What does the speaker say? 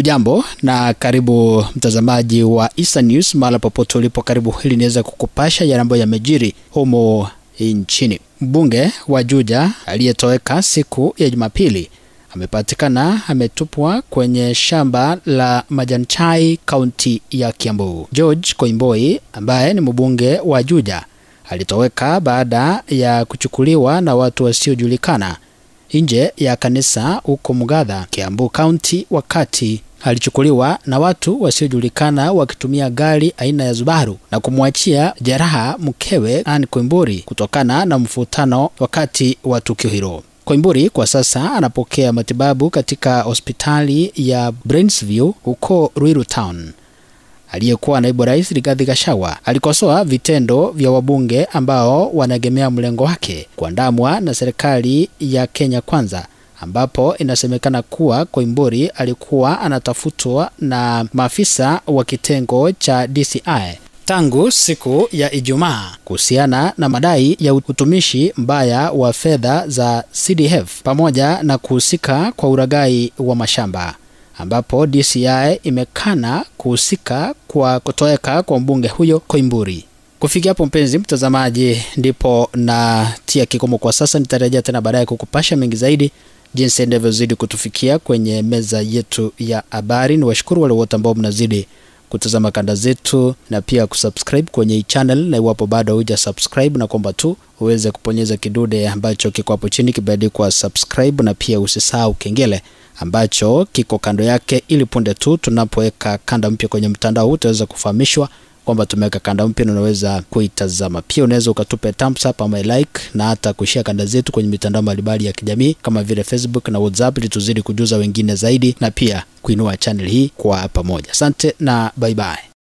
Hujambo na karibu mtazamaji wa Eastern News mahala popote ulipo, karibu ili niweze kukupasha yale ambayo yamejiri humo nchini. Mbunge wa Juja aliyetoweka siku ya Jumapili amepatikana ametupwa kwenye shamba la majani chai kaunti ya Kiambu. George Koimburi ambaye ni mbunge wa Juja alitoweka baada ya kuchukuliwa na watu wasiojulikana nje ya kanisa huko Mugatha, Kiambu County, wakati alichukuliwa na watu wasiojulikana wakitumia gari aina ya Subaru na kumwachia jeraha mkewe Anne Koimburi kutokana na mvutano wakati wa tukio hilo. Koimburi kwa sasa anapokea matibabu katika hospitali ya Brainsview huko Ruiru Town. Aliyekuwa naibu rais Rigathi Gachagua alikosoa vitendo vya wabunge ambao wanaegemea mlengo wake kuandamwa na serikali ya Kenya Kwanza, ambapo inasemekana kuwa Koimburi alikuwa anatafutwa na maafisa wa kitengo cha DCI tangu siku ya Ijumaa kuhusiana na madai ya utumishi mbaya wa fedha za CDF pamoja na kuhusika kwa ulaghai wa mashamba, ambapo DCI imekana kuhusika kwa kutoweka kwa mbunge huyo Koimburi. Kufikia hapo mpenzi mtazamaji, ndipo natia kikomo kwa sasa. Nitarejea tena baadaye kukupasha mengi zaidi jinsi inavyozidi kutufikia kwenye meza yetu ya habari. Niwashukuru wale wote ambao mnazidi kutazama kanda zetu na pia kusubscribe kwenye channel, na iwapo bado huja subscribe na kwamba tu uweze kuponyeza kidude ambacho kiko hapo chini kimeandikwa subscribe, na pia usisahau kengele ambacho kiko kando yake, ili punde tu tunapoweka kanda mpya kwenye mtandao utaweza kufahamishwa kwamba tumeweka kanda mpya na unaweza kuitazama. Pia unaweza ukatupe thumbs up ama like na hata kushare kanda zetu kwenye mitandao mbalimbali ya kijamii kama vile Facebook na WhatsApp, ili tuzidi kujuza wengine zaidi na pia kuinua channel hii kwa pamoja. Asante na bye bye.